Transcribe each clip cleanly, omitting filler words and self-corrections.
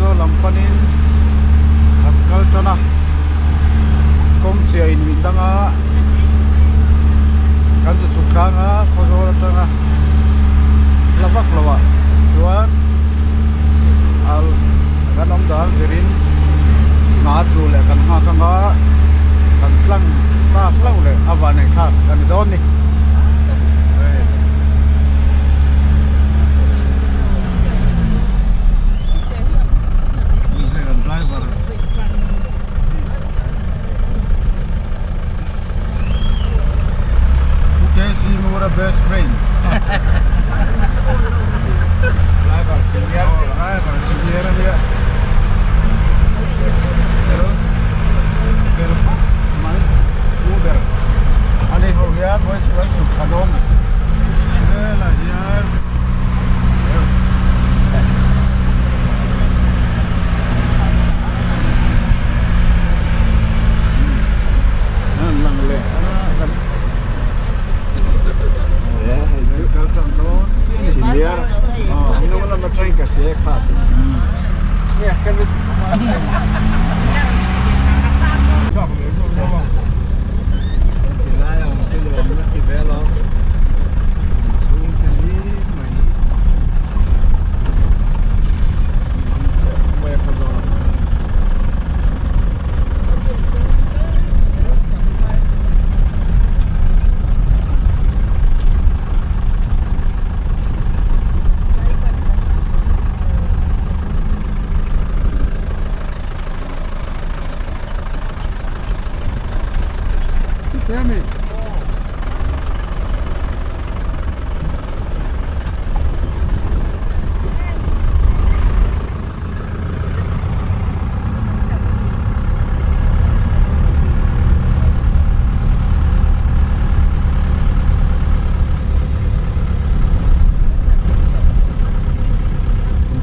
Khawzawl lam panin kan kal tan a, kawng chhia in min dang a, kan chu chhuk tlang a Khawzawl atanga la vak lo ah chuan kan awm dan zirin hna chu leh kan nghak anga kan tlang tak hlauh leh a vanneih thlak a ni dawn ni. Driver KC Mura best friend Driver senior driver senior ania fel fel khawp mai Uber ani ho hian vawi chu kan chhuk thla dawn helah hian an lang leh a hei chu kal tang dawn senior hnung lam atang ka hria kha chu tilai ang chu nuam na ti vel a chhung te hi mai mai a kha zawk a.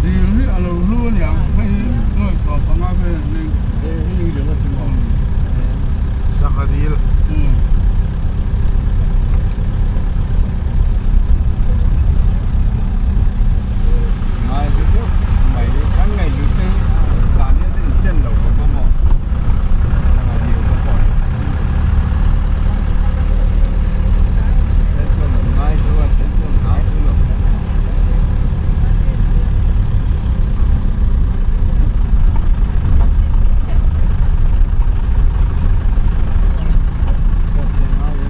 Dil hi a lo hlu a niang hei hi nuaih sawm panga vel an leng. Sangha dil. Ngai hlu deuh mai kan ngaih hlu te dan hian in chen lo bawk a maw sangha dil te pawh hi then chuan an ngai hlu a then chuan an ngai hlu lo.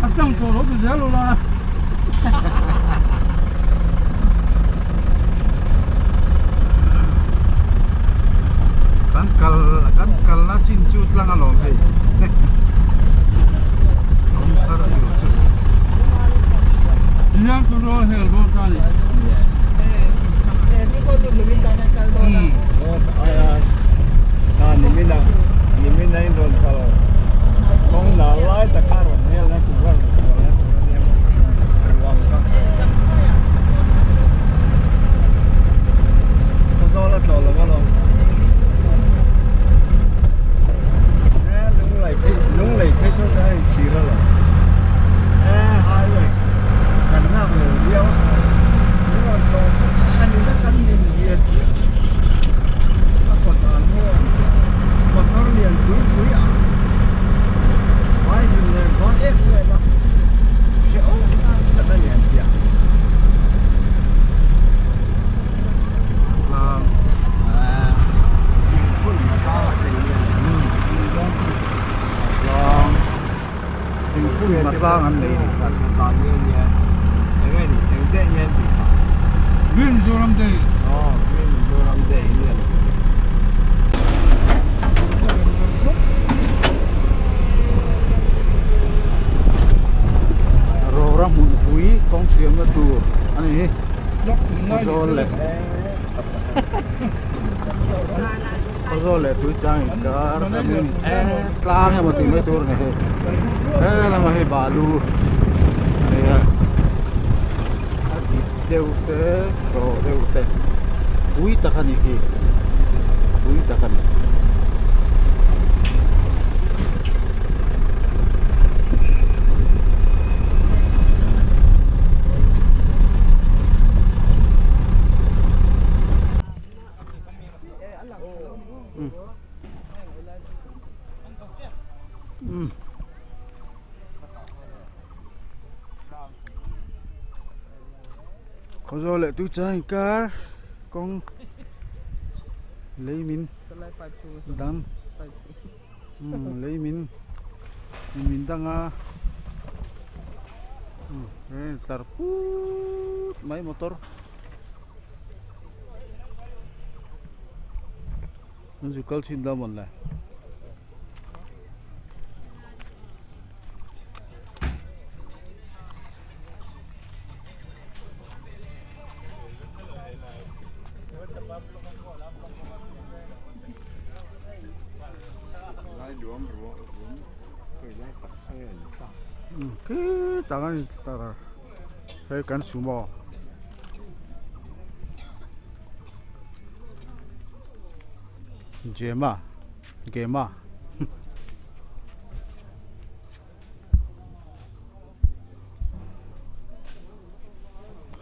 A tlang tawh lo ti zel lo la. Kan kal kan kalna chin chu tlang alawm hei. Kawng thar tur chu. Hian chu rawl hel dawn ta ni. Saw aia ta nimina nimina in rawn kal kawng nal lai taka rawn hel na tur a rawn kual na tur a nia maw ruang kha Khawzawl a tlawh lo alawm e lunglei phei lunglei phei saw chu a inchhir alawm e highway kan nghak lo viau a min rawn tlawh chu a ni vek an nin zia chiah a kawt an haw ang chu motor lian pui pui a vai zun nen vai em em a hrehawm tak a ni an tih a. Tlang Thingphun a tlang a tel lian tlang thingphun a tlang an nei Eng nge ni eng te nge an tih phah. Green Mizoram Day. Aw Green Mizoram Day hi a lo ni. Rora hmunpui kawng siamna tur a ni hi. Khawzawl leh Khawzawl leh Tuichang inkar tlang emaw tih mai tur a ni hei. He lamah hei balu a ni a a dip deuh te tawh deuh te pui tak a ni khi pui tak a ni. Um Khawzawl leh Tuichang inkar kawng lei min dang umm lei min min dang a umm tlar put mai motor. An zu kal thin dawn le. Khitah khan hei kan sumo. Gema Gema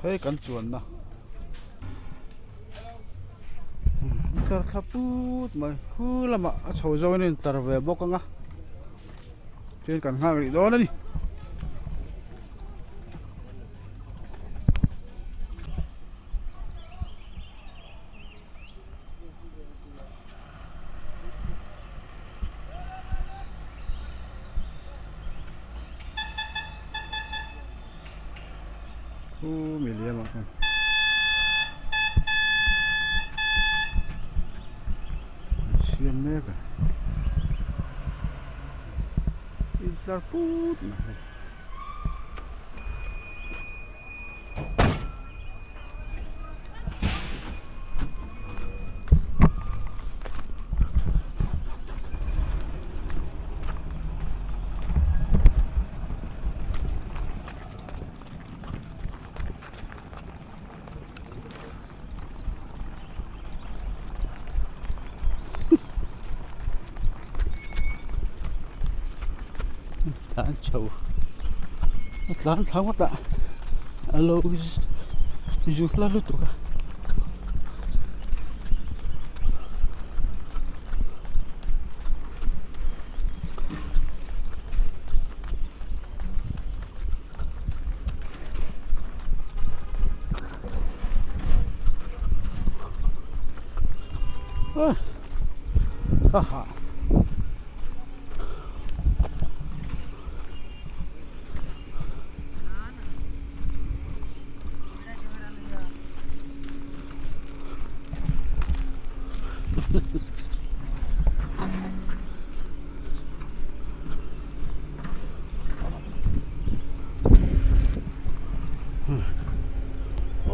hei kan chuanna tlar thla put mai khu lamah a chho zawngin a intlar ve bawk ang a chuan kan nghak rih dawn a ni. Khu mi liam ah khan an siam mek a intlar put mai hei. Tlan chho a tlan thla ngawt a a lo zu hla lutuk a. Ha ha.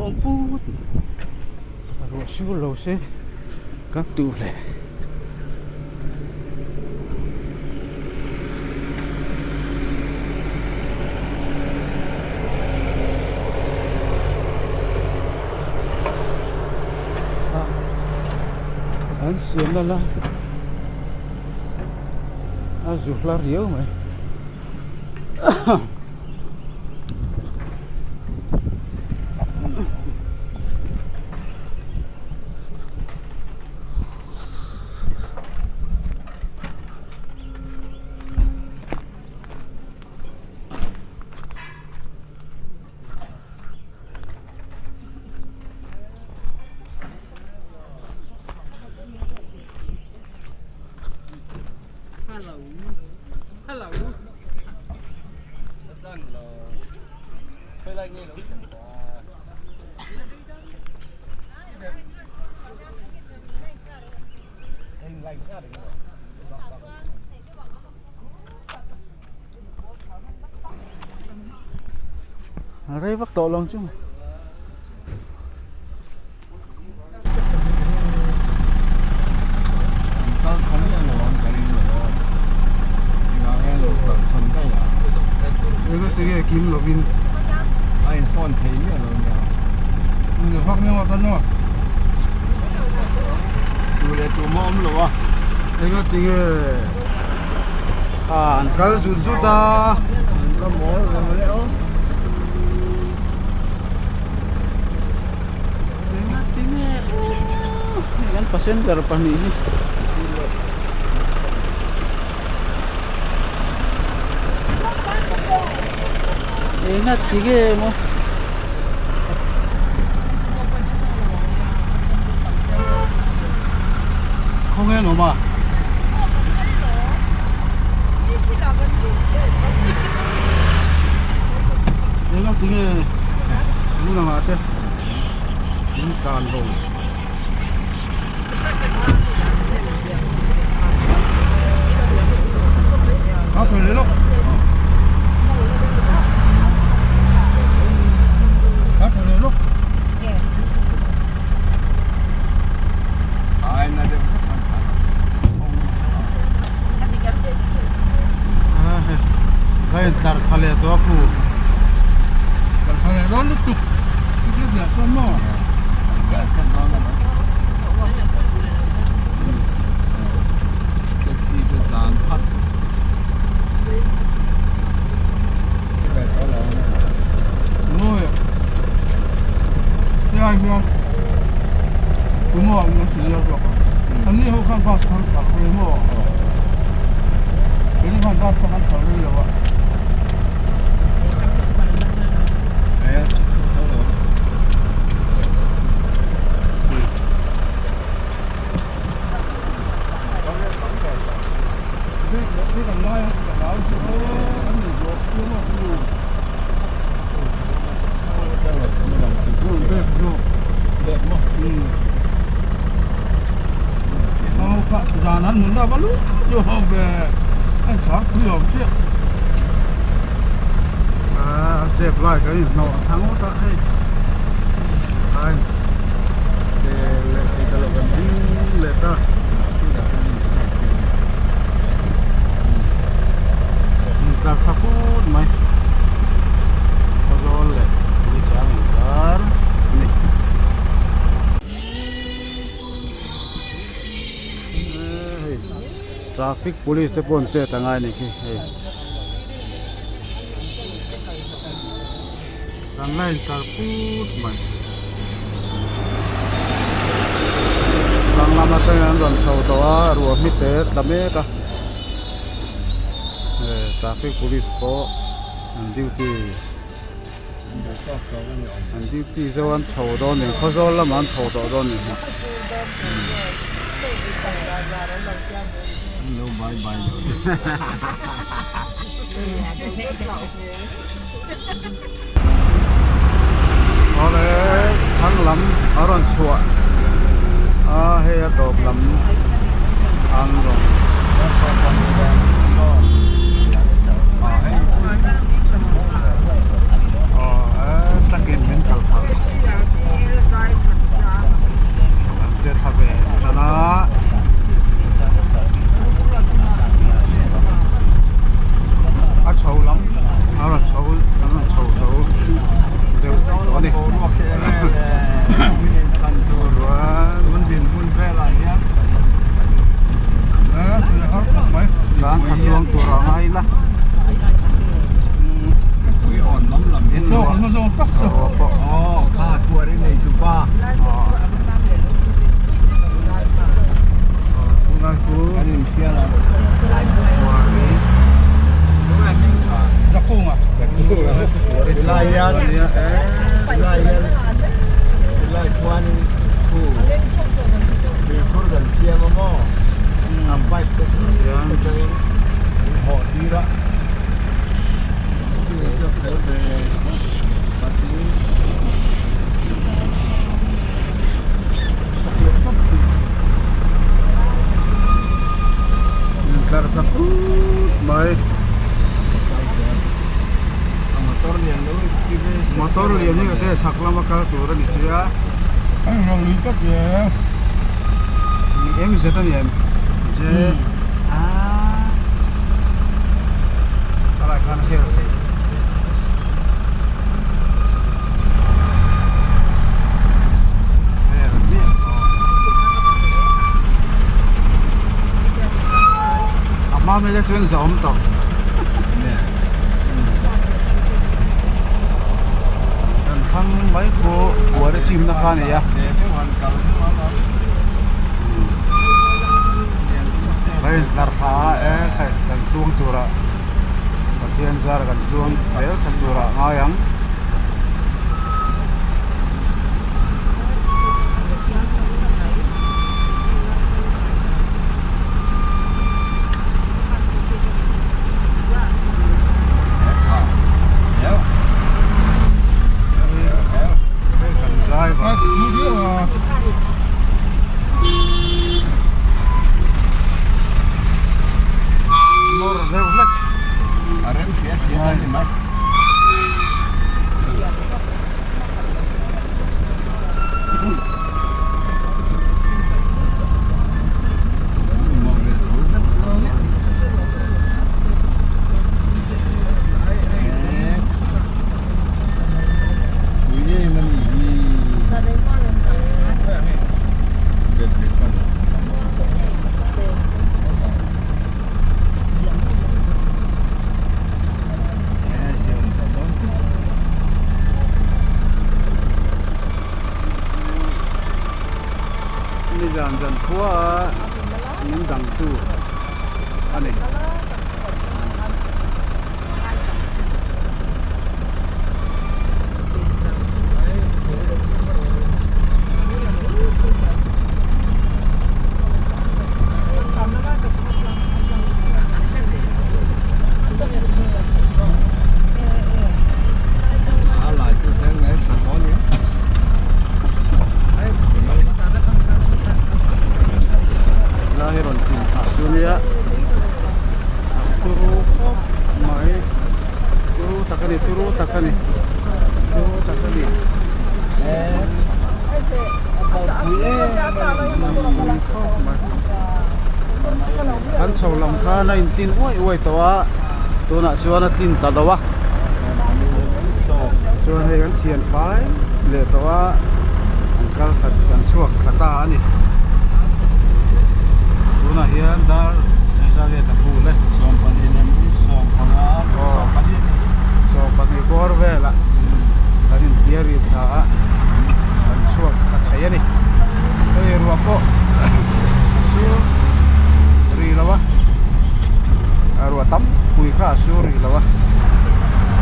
Awm put ruah sur lo se kan duh hle. An siamna lai a zu hla riau mai. Rei vak tawh lo ang chu. Kim lovin a in phone thei miah lo nia vak nge ka no tu leh tu maw awm lo a enga tinge an kal zut zut a ka mawl reng leh aw Enga tinge kan passenger pahnih hi. Enga ti nge maw? Khawnge an awm a? Enga ti nge lung angah te in tlan bo? Tlar thla leh tawh a khu tlar thla leh dawn lutuk A zep lai kan inhnawh a thang ngawt a hei ai ke leh thei ta lo kan ding leh ta inkar tha phut mai khawzawl leh tuichang inkar a ni. Traffic police te pawh an chet angai a ni khi hei. Kan la inkar put mai. Tlang lam atangin an rawn chho tawh a ruah hmi te tla mek a traffic police pawh an duty an duty zo an chho dawn a ni khawzawl lamah an chho tawh dawn a ni hi. Awle thlang lam a rawn chhuah a hei a tawp lam an rawn aw takin min kal khalh an che thla ve tan a. A chho lam a rawn chho an rawn chho zo deuh tawh a ni tlan kha chuang tur a ngai ila Tlar ta put mai motor lian hi te chhak lama kal tur a ni sia MZ a ni em J a helai khan a her thei. A hma mai te chuan za awm tawh kan thlang mai pawh buara chim na kha a ni a a intlar thla a e kan chuang tura. Pathian zar kan tluang zel sa turah a ngai ang. Hei kan driver. Nawr deuh hlek. A rem hriat hriat a ni mai. Nizan zan khua min dangtu a ni. Helai hi rawn chin thla chu nia a turu khawp mai turu tak a ni turu tak a ni turu tak a ni. Kan chho lam khan a intin uaih uaih tawh a tunah chuan a tlin ta lo a chuan hei kan thian fai leh tawh a an kal khat an chhuak thla ta a ni tunah hian dar engzat a bul e 12 bawr velah kan intiar ri thla a kan chhuak thla thei a ni hei ruah pawh a sur ri lo a ruah tam pui kha a sur ri lo a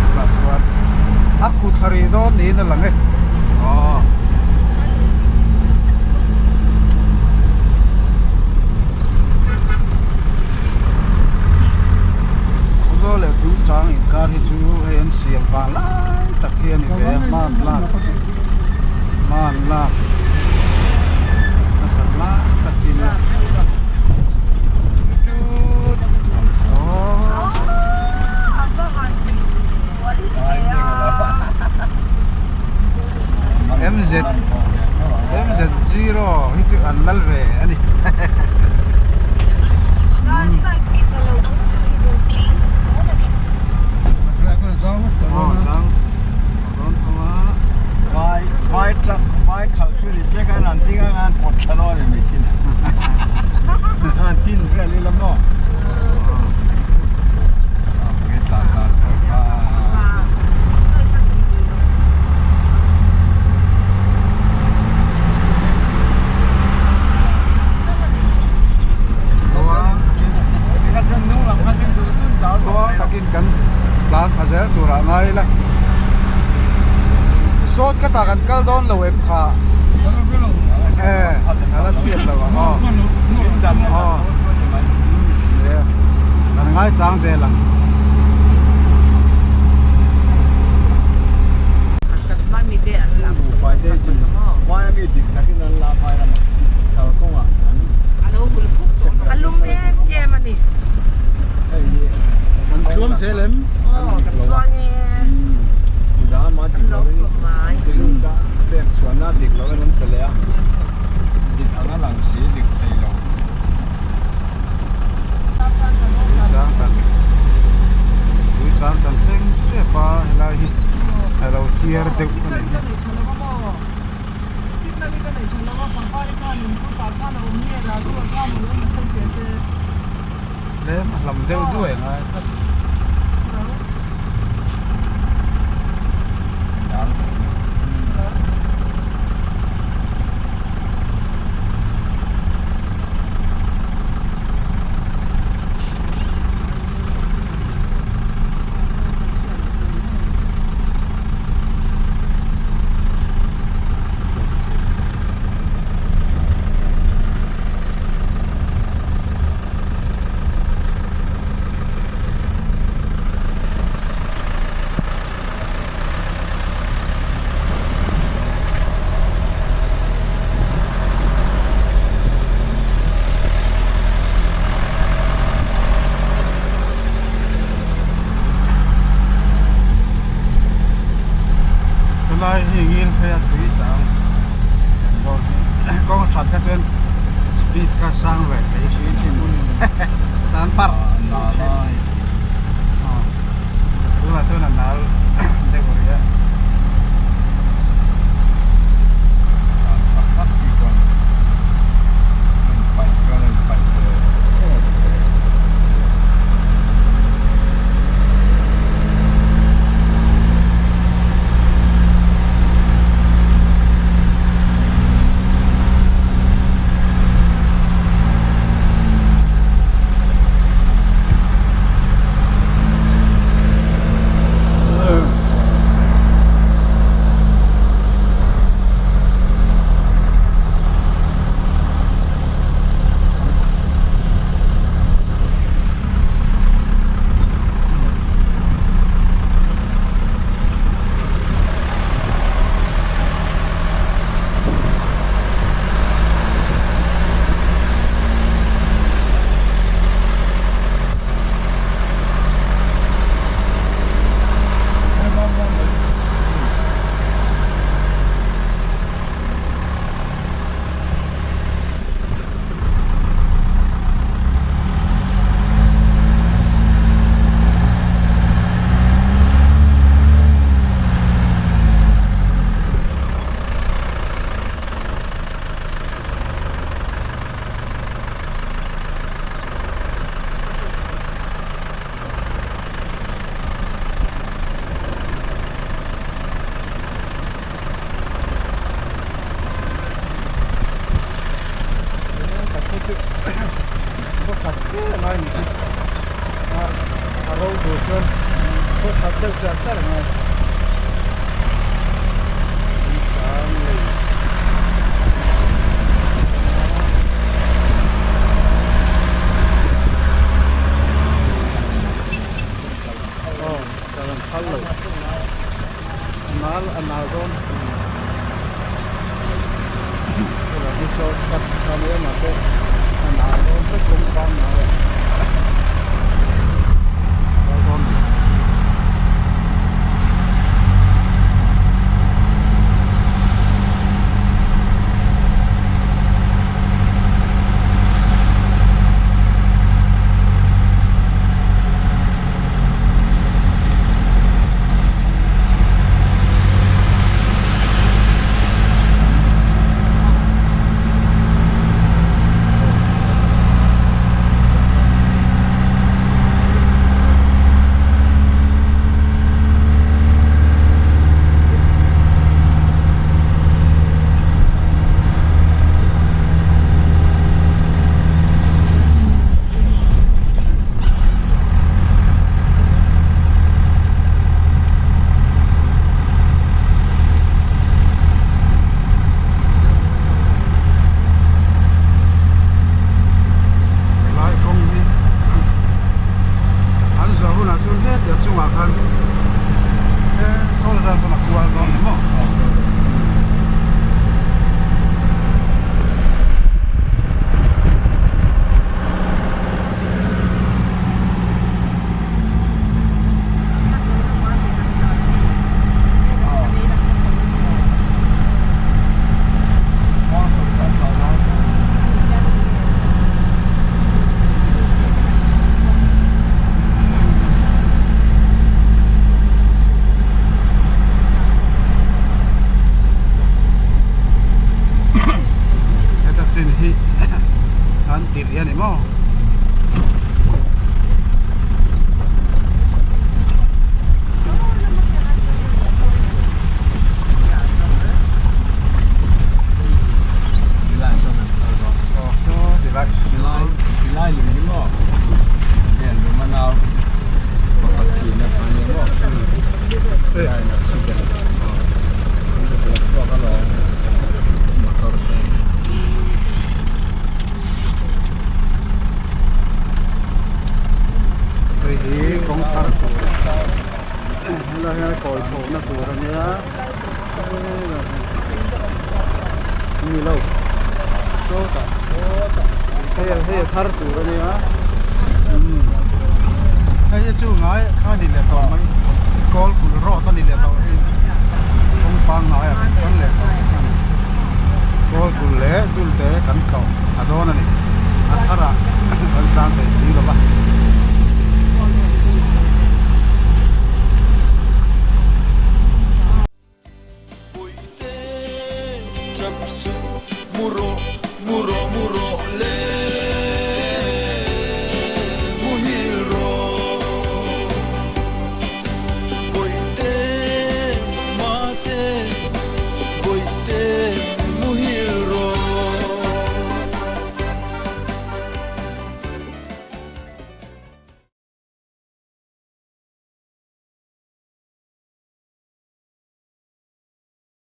tunah chuan a khu thla ri dawn niin a lang e aw. Khawzawl leh Tuichang inkar hi chu hei an siam vang lai tak hi a ni ve a hman lak hman lak nasat lai tak hi a nia MZ MZ0 hi chu an lal ve a ni. Vai truck vai khalh chu ni se khan an ding a an pawt thla dawn a ni sin a an tin vel ila maw Tuang takin kan tlan thla zel turah ngai ila sawt ka tah kan kal dawn lo em kha e a la hriat lo ang aw aw kan ngai chang zel ang. Kan tluang zel em? Tuichang kan thleng tep a helai hi a lo chiar deuh a ni. Tlem a hlam deuh duai a ngai tlat. parh tunah chuan a nal deuh rih a. Helai kawng hi an zawh hunah chuan hetiang chungah khan he sawl ram pawn a kual dawn ni maw. Heta chin hi an tirh a ni maw. Hei hi kawng thar tur helai hian kawi chhohna tur a nia ni lo sawtah hei hei a thar tur a nia hei hi chu ngai kha ni leh tawh mai kawl kulh rawt a ni leh tawh hei chu kawng pangngai ah kan kal leh tawh a ni kawl kulh leh dul te kan tlawh a dawn a ni a tharah kan tlang thei si lo va. Tap suh, mu rawh, mu rawh, mu rawh le.